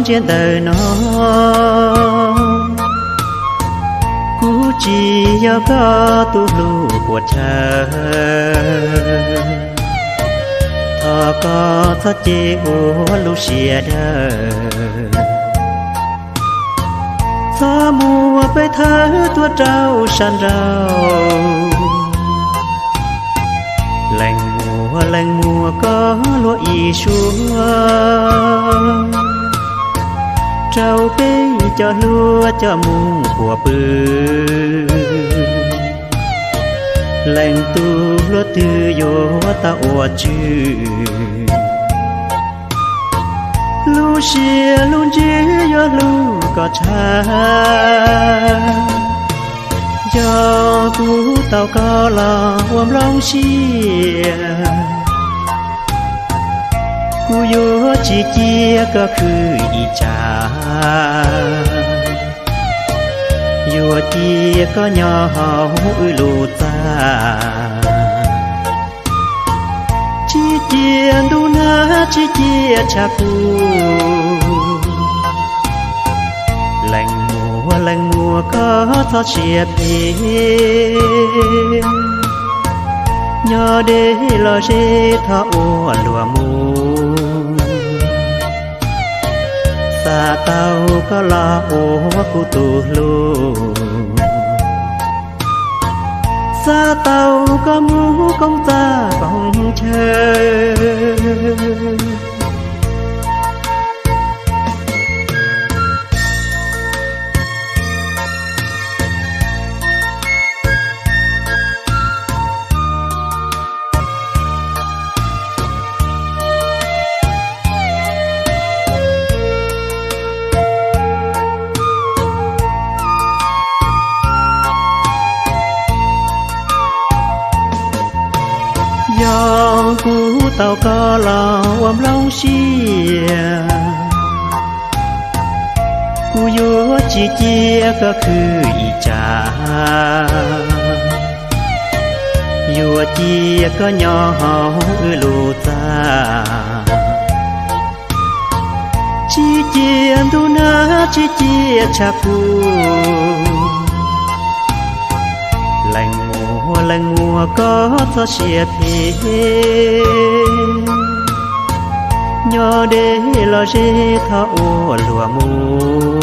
ntsia ntawm no, kuv tsis yog koj tus hlub puas chaw. Thov koj txhob cem ua lub siab dawb, txhob muab peb thawb tuaj rau sab nraud. Leej muam, leej muam, koj luag ib suab, rau peb cov hluas coj mus puas pw. Leej tub hluas twg yuav tau ua tswv, lub siab lub ntsws yuav hlub kom tshaj. Yog kuv tau koj los ua nplooj siab, kuv yuav tsis cia koj khwv ib tsam, yuav cia koj nyob hauv wb lub txaj. Tsis cia ntuj nag, tsis cia tshav kub. Leej muam, leej muam, koj txhob siab phem, nyob deb los ze thov ua luag mus. Xav tau koj los ua kuv tus hlub, xav tau koj mus koom txaj koom chaw. Yog kuv tau koj los ua nplooj siab, kuv yuav tsis cia koj khwv ib tsam, yuav cia koj nyob hauv wb lub txaj. Tsis cia ntuj nag, tsis cia tshav kub. Leej muam, leej muam, koj txhob siab phem, nyob deb los ze thov ua luag mus.